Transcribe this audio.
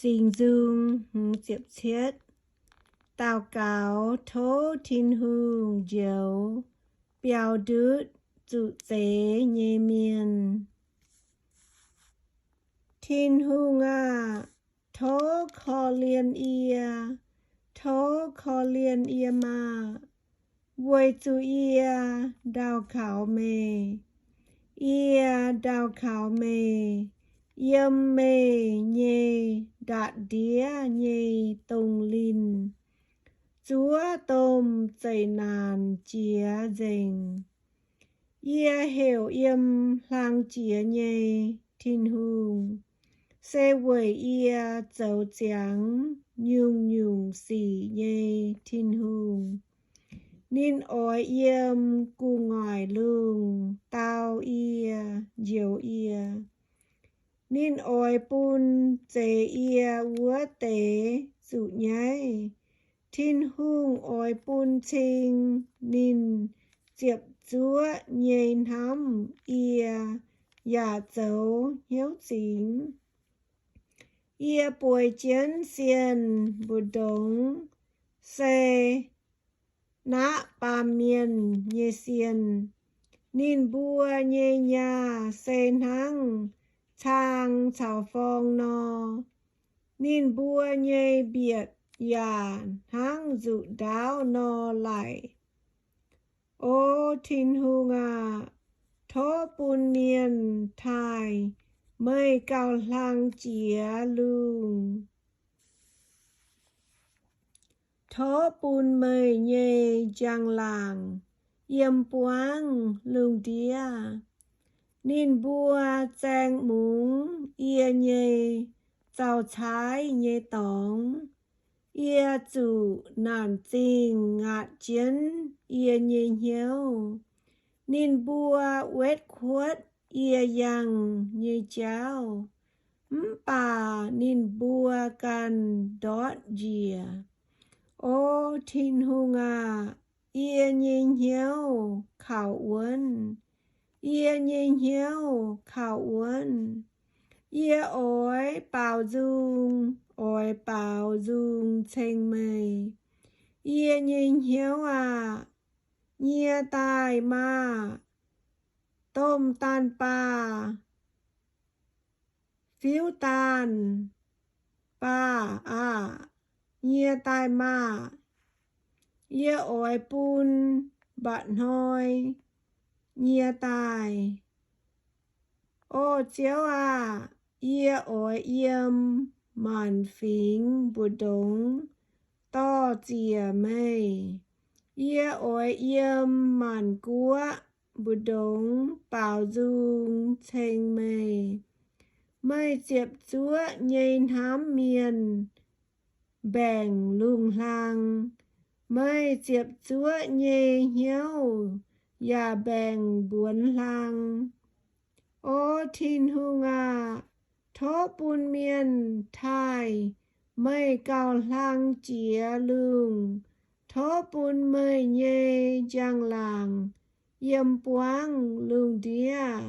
Dingc Nzung hmz ziepc cietv. Daux gaux tov Tin-Hungh njoux biaux ndutv zuqc zeix nyei mienh. Tin-Hungh aah! Tov korv-lienh yie, tov korv-lienh yie maah! Weic zuqc yie ndau kaux meih, yie ndau kaux meih yiem meih nyei ndatc ndiev nyei dongh linh, zuov domh zeqc naanc jiex nzengc. Yie heuc yiem hlang jiex nyei Tin-Hungh, se weic yie zoux ziangx nyungc-nyungc sic nyei Tin-Hungh. Ninh oix yiem gu'nguaaic lungh dau yie, njoux yie. Ninh oix bun zeix yie wuov deix zuqc nyaiv. Tin-Hungh oix bun cing ninh ziepc zuoqv nyei hnamv yie yaac zoux hnyouv zingx. Yie bueix jienv sienh mbu'ndongx se naqv baamh mienh nyei sienh. Ninh mbuo nyei nyaah se hnangv cang caux forng nor. Ninh mbuo nyei mbietc yaac hnangv nzuqc ndaauv nor laic. O Tin-Hungh aah! Tov bun mienh taaih meih gauh hlang jiex lungh. Tov bun meih nyei njang-laangc yiem buangv lungh ndiev. Ninh mbuo zaeng mungz yie nyei zaux caaiv nyei dorngx. Yie zuqc naanc zingh ngaatc jienv yie nyei hnyouv. Ninh mbuo wetv kuotv yie yangh nyei jauv, mv baac ninh mbuo ganh ndortv njiec. O Tin-Hungh aah! Yie nyei hnyouv kaux wuonv, yie nyei hnyouv kaux wuonv. Yie oix baaux nzung, oix baaux nzung ceng meih. Yie nyei hnyouv aah! Nyie daaih maah! Domh daanh baah, fiuv daanh baah aah! Nyie daaih maah! Yie oix bun mba'hnoi nyie daaih. O Ziouv aah! Yie oix yiem maanc fingx mbu'ndongx dor-ziec meih. Yie oix yiem maanc guoqv mbu'ndongx baaux nzung ceng meih. Meih ziepc zuoqv nyei hnamv mienh mbaengc lungh hlang. Meih ziepc zuoqv nyei hnyouv yaac mbaengc mbuonx hlang. O Tin-Hungh aah! Tov bun mienh taaih meih gauh hlang jiex lungh. Tov bun meih nyei njang-laangc yiem buangv lungh ndiev.